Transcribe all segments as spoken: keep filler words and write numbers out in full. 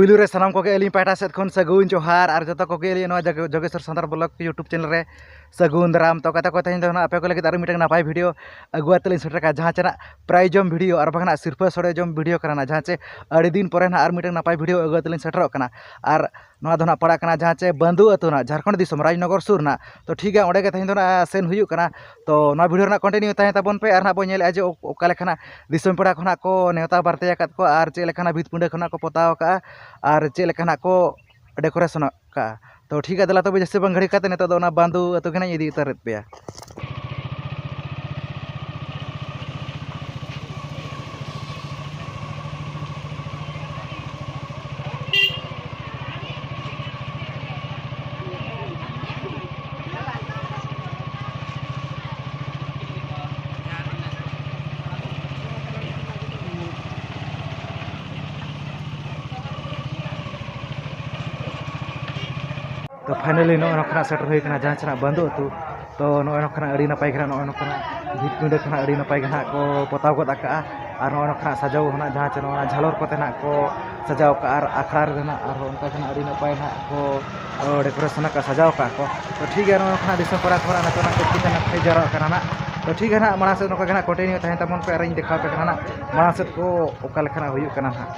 ᱯᱩᱭᱞᱩ ᱨᱮ ᱥᱟᱱᱟᱢ ᱠᱚᱜᱮ ᱟᱹᱞᱤᱧ ᱯᱟᱦᱴᱟ ᱥᱮᱫ ᱠᱷᱚᱱ ᱥᱟᱹᱜᱩᱱ ᱡᱚᱦᱟᱨ, ᱟᱨ ᱡᱚᱛᱚ ᱠᱚᱜᱮ ᱟᱹᱞᱤᱧ ᱱᱚᱣᱟ ᱡᱚᱜ-, ᱡᱚᱜᱮᱥᱣᱚᱨ ᱥᱟᱱᱛᱟᱲ ᱵᱞᱚᱜ YouTube ᱪᱮᱱᱮᱞ ᱨᱮ ᱥᱟᱹᱜᱩᱱ ᱫᱟᱨᱟᱢ᱾ ᱛᱚ ᱜᱟᱛᱮ ᱠᱚ, ᱛᱮᱦᱮᱧ ᱫᱚ ᱱᱟᱜ ᱟᱯᱮ ᱠᱚ ᱞᱟᱹᱜᱤᱫ ᱟᱨ ᱢᱤᱫᱴᱟᱝ ᱱᱟᱯᱟᱭ ᱵᱷᱤᱰᱤᱭᱳ ᱟᱹᱜᱩ ᱠᱟᱛᱮ ᱞᱤᱧ ᱥᱮᱴᱮᱨ ᱟᱠᱟᱫᱼᱟ, ᱡᱟᱦᱟᱸ ᱪᱮ ᱱᱟᱜ ᱯᱨᱟᱭᱤᱡᱽ ᱡᱚᱢ ᱵᱷᱤᱰᱤᱭᱳ ᱟᱨ ᱵᱟᱝ ᱱᱟᱜ ᱥᱤᱨᱯᱟᱹ ᱥᱚᱲᱮ ᱡᱚᱢ ᱵᱷᱤᱰᱤᱭᱳ ᱠᱟᱱᱟ ᱱᱟᱜ, ᱡᱟᱦᱟᱸ ᱪᱮ ᱟᱹᱰᱤ ᱫᱤᱱ ᱯᱚᱨᱮ ᱱᱟᱜ ᱟᱨ ᱢᱤᱫᱴᱟᱝ ᱱᱟᱯᱟᱭ ᱵᱷᱤᱰᱤᱭᱳ ᱟᱹᱜᱩ ᱠᱟᱛᱮ ᱞᱤᱧ ᱥᱮᱴᱮᱨᱚᱜ ᱠᱟᱱᱟ᱾ ᱟᱨ ᱱᱚᱣᱟ ᱫᱚ ᱱᱟᱜ ᱯᱟᱲᱟᱜ ᱠᱟᱱᱟ ᱡᱟᱦᱟᱸ ᱪᱮ ᱵᱟᱹᱱᱫᱩ ᱟᱹᱛᱩ ᱱᱟᱜ, ᱡᱷᱟᱲᱠᱷᱚᱸᱰ ᱫᱤᱥᱚᱢ ᱨᱟᱡᱽᱱᱚᱜᱚᱨ ᱥᱩᱨ ᱱᱟᱜ᱾ ᱛᱚ ᱴᱷᱤᱠ ᱜᱮᱭᱟ, ᱚᱸᱰᱮ ᱜᱮ ᱛᱮᱦᱮᱧ ᱫᱚ ᱱᱟᱜ ᱥᱮᱱ ᱦᱩᱭᱩᱜ ᱠᱟᱱᱟ᱾ ᱛᱚ ᱱᱚᱣᱟ ᱵᱷᱤᱰᱤᱭᱳ ᱨᱮᱱᱟᱜ ᱠᱚᱱᱴᱤᱱᱤᱭᱩ ᱛᱟᱦᱮᱸ ᱛᱟᱵᱚᱱ ᱯᱮ, ᱟᱨ ᱱᱟᱜ ᱵᱚᱱ ᱧᱮᱞᱮᱫᱼᱟ ᱡᱮ ᱚ-, ᱚᱠᱟ ᱞᱮᱠᱟᱱᱟᱜ ᱫᱤᱥᱚᱢ ᱯᱮᱲᱟ ᱠᱷᱚᱱᱟᱜ ᱠᱚ ᱱᱮᱣᱛᱟ ᱵᱟᱨᱛᱮ ᱟᱠᱟᱫ ᱠᱚᱣᱟ ᱟᱨ ᱪᱮᱫ ᱞᱮᱠᱟᱱᱟᱜ ᱵᱷᱤᱛ ᱯᱤᱸᱰᱟᱹ ᱠᱷᱚᱱᱟᱜ ᱠᱚ ᱯᱚᱛᱟᱣ ᱟᱠᱟᱫᱼᱟ ᱟᱨ ᱪᱮᱫ ᱞᱮᱠᱟᱱᱟᱜ ᱠᱚ ᱰᱮᱠᱳᱨᱮᱥᱚᱱ ᱟᱠᱟᱫᱼᱟ᱾ ᱛᱚ ᱴᱷᱤᱠ ᱜᱮᱭᱟ, ᱫᱮᱞᱟ ᱛᱚᱵᱮ ᱡᱟᱹᱥᱛᱤ ᱵᱟᱝ ᱜᱷᱟᱹᱲᱤ ᱠᱟᱛᱮ ᱱᱤᱛᱚᱜ ᱫᱚ ᱚᱱᱟ ᱵᱟᱹᱱᱫᱩ ᱟᱹᱛᱩ ᱜᱮ ᱱᱟᱜ ᱤᱧ ᱤᱫᱤ ᱩᱛᱟᱹᱨᱮᱫ ᱯᱮᱭᱟ᱾ ᱛᱚ finally ᱱᱚᱜᱼᱚᱭ ᱱᱚᱝᱠᱟᱱᱟᱜ ᱥᱮᱴᱮᱨ ᱦᱩᱭ ᱠᱟᱱᱟ ᱡᱟᱦᱟᱸ ᱪᱮ ᱱᱟᱜ ᱵᱟᱹᱱᱫᱩ ᱟᱹᱛᱩ᱾ ᱛᱚ ᱱᱚᱜᱼᱚᱭ ᱱᱚᱝᱠᱟᱱᱟᱜ ᱟᱹᱰᱤ ᱱᱟᱯᱟᱭ ᱜᱮ ᱱᱟᱜ, ᱱᱚᱜᱼᱚᱭ ᱱᱚᱝᱠᱟᱱᱟᱜ ᱵᱷᱤᱛ ᱯᱤᱸᱰᱟᱹ ᱠᱚ ᱱᱟᱜ ᱟᱹᱰᱤ ᱱᱟᱯᱟᱭ ᱜᱮ ᱱᱟᱜ ᱠᱚ ᱯᱚᱛᱟᱣ ᱜᱚᱫ ᱟᱠᱟᱜᱼᱟ᱾ ᱟᱨ ᱱᱚᱜᱼᱚᱭ ᱱᱚᱝᱠᱟᱱᱟᱜ ᱥᱟᱡᱟᱣ ᱦᱚᱸ ᱱᱟᱜ ᱡᱟᱦᱟᱸ ᱪᱮ ᱱᱚᱣᱟ ᱡᱷᱟᱞᱚᱨ ᱠᱚᱛᱮ ᱱᱟᱜ ᱠᱚ ᱥᱟᱡᱟᱣ ᱠᱟᱜᱼᱟ, ᱟᱨ ᱟᱠᱷᱲᱟ ᱨᱮᱫᱚ ᱱᱟᱜ ᱟᱨᱦᱚᱸ ᱚᱱᱠᱟ ᱜᱮ ᱱᱟᱜ ᱟᱹᱰᱤ ᱱᱟᱯᱟᱭ ᱱᱟᱜ ᱠᱚ, ᱚ, ᱰᱮᱠᱳᱨᱮᱥᱚᱱ ᱟᱠᱟᱫ, ᱥᱟᱡᱟᱣ ᱠᱟᱜᱼᱟ ᱠᱚ᱾ ᱛᱚ ᱴᱷᱤᱠ ᱜᱮᱭᱟ, ᱱᱚᱜᱼᱚᱭ ᱱᱚᱝᱠᱟᱱᱟᱜ ᱫᱤᱥᱚᱢ ᱯᱮᱲᱟ ᱠᱚ ᱱᱟᱜ ᱱᱤᱛᱚᱜ ᱱᱟᱜ ᱠᱚ ᱡᱟᱣᱨᱟᱜ ᱠᱟᱱᱟ ᱱᱟᱜ᱾ ᱛᱚ ᱴᱷᱤᱠ ᱜᱮᱭᱟ ᱱᱟᱜ, ᱢᱟᱲᱟᱝ ᱥᱮᱫ ᱱᱚᱝᱠᱟ ᱜᱮ ᱱᱟᱜ ᱠᱚᱱᱴᱤᱱᱤᱭᱩ ᱛᱟᱦᱮᱱ ᱛᱟᱵᱚᱱ ᱯᱮ, ᱟᱨᱤᱧ ᱫᱮᱠᱷᱟᱣ ᱟᱯᱮ ᱠᱟᱱᱟ ᱱᱟᱜ ᱢᱟᱲᱟᱝ ᱥᱮᱫ ᱠᱚ ᱚᱠᱟ ᱞᱮᱠᱟᱱᱟᱜ ᱦᱩᱭᱩᱜ ᱠᱟᱱᱟ ᱱᱟᱜ᱾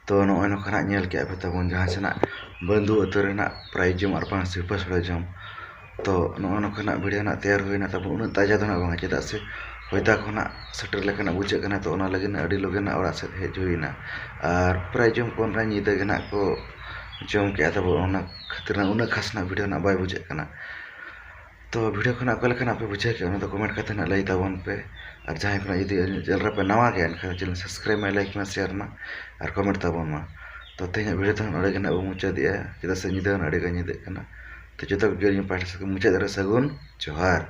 ᱛᱚ ᱱᱚᱜᱼᱚᱭ ᱱᱚᱝᱠᱟᱱᱟᱜ ᱧᱮᱞ ᱠᱮᱜᱼᱟ ᱯᱮ ᱛᱟᱵᱚᱱ ᱡᱟᱦᱟᱸ ᱥᱮᱱᱟᱜ ᱵᱟᱹᱱᱫᱩ ᱟᱹᱛᱩ ᱨᱮᱱᱟᱜ ᱯᱨᱟᱭᱤᱡᱽ ᱡᱚᱢ ᱟᱨ ᱵᱟᱝ ᱥᱤᱨᱯᱟᱹ ᱥᱚᱲᱮ ᱡᱚᱢ᱾ ᱛᱚ ᱱᱚᱜᱼᱚᱭ ᱱᱚᱝᱠᱟᱱᱟᱜ ᱵᱷᱤᱰᱤᱭᱳ ᱱᱟᱜ ᱛᱮᱭᱟᱨ ᱦᱩᱭᱱᱟ ᱛᱟᱵᱚᱱ, ᱩᱱᱟᱹᱜ ᱛᱟᱡᱟ ᱫᱚ ᱱᱟᱜ ᱵᱟᱝᱟ, ᱪᱮᱫᱟᱜ ᱥᱮ ᱦᱚᱭᱫᱟ ᱠᱷᱚᱱᱟᱜ ᱥᱮᱴᱮᱨ ᱞᱮᱠᱟᱱᱟᱜ ᱵᱩᱡᱷᱟᱹᱜ ᱠᱟᱱᱟ᱾ ᱛᱚ ᱚᱱᱟ ᱞᱟᱹᱜᱤᱫ ᱟᱹᱰᱤ ᱞᱚᱜᱚᱱ ᱱᱟᱜ ᱚᱲᱟᱜ ᱥᱮᱫ ᱦᱮᱡ ᱦᱩᱭᱱᱟ᱾ ᱟᱨ ᱯᱨᱟᱭᱤᱡᱽ ᱡᱚᱢ ᱠᱚ ᱚᱱᱟ ᱧᱤᱫᱟᱹ ᱜᱮ ᱱᱟᱜ ᱠᱚ ᱡᱚᱢ ᱠᱮᱜᱼᱟ ᱛᱟᱵᱚᱱ, ᱚᱱᱟ ᱠᱷᱟᱹᱛᱤᱨ ᱱᱟᱜ ᱩᱱᱟᱹᱜ ᱠᱷᱟᱥ ᱱᱟᱜ ᱵᱷᱤᱰᱤᱭᱳ ᱱᱟᱜ ᱵᱟᱭ ᱵᱩᱡᱷᱟᱹᱜ ᱠᱟᱱᱟ᱾ ᱛᱚ ᱵᱷᱤᱰᱤᱭᱳ ᱠᱷᱚᱱᱟᱜ ᱚᱠᱟ ᱞᱮᱠᱟᱱᱟᱜ ᱯᱮ ᱵᱩᱡᱷᱟᱹᱣ ᱠᱮᱜᱼᱟ, ᱚᱱᱟ ᱫᱚ ᱠᱚᱢᱮᱱᱴ ᱠᱟᱛᱮ ᱱᱟᱜ ᱞᱟᱹᱭ ᱛᱟᱵᱚᱱ ᱯᱮ᱾ ᱟᱨ ᱡᱟᱦᱟᱸᱭ ᱠᱷᱚᱱᱟᱜ ᱡᱩᱫᱤ ᱟᱹᱞᱤᱧ ᱪᱮᱱᱮᱞ ᱨᱮᱯᱮ ᱱᱟᱣᱟ ᱜᱮᱭᱟ, ᱮᱱᱠᱷᱟᱱ ᱪᱮᱱᱮᱞ ᱥᱟᱵᱥᱠᱨᱟᱭᱤᱵᱽ ᱢᱟ, ᱞᱟᱭᱤᱠ ᱢᱟ, ᱥᱮᱭᱟᱨ ᱢᱟ ᱟᱨ ᱠᱚᱢᱮᱱᱴ ᱛᱟᱵᱚᱱ ᱢᱟ᱾ ᱛᱚ ᱛᱮᱦᱮᱧᱟᱜ ᱵᱷᱤᱰᱤᱭᱳ ᱫᱚ ᱱᱚᱰᱮ ᱜᱮ ᱱᱟᱜ ᱵᱚᱱ ᱢᱩᱪᱟᱹᱫᱮᱜᱼᱟ, ᱪᱮᱫᱟᱜ ᱥᱮ ᱧᱤᱫᱟᱹ ᱦᱚᱸ ᱟᱹᱰᱤ ᱜᱟᱱ ᱧᱤᱫᱟᱹᱜ ᱠᱟᱱᱟ᱾ ᱛᱚ ᱡᱚᱛᱚ ᱠᱚᱜᱮ ᱟᱹᱞᱤᱧ ᱯᱟᱦᱴᱟ ᱥᱮᱫ ᱠᱷᱚᱱ ᱢᱩᱪᱟᱹᱫ ᱨᱮ ᱥᱟᱹᱜᱩᱱ ᱡᱚᱦᱟᱨ᱾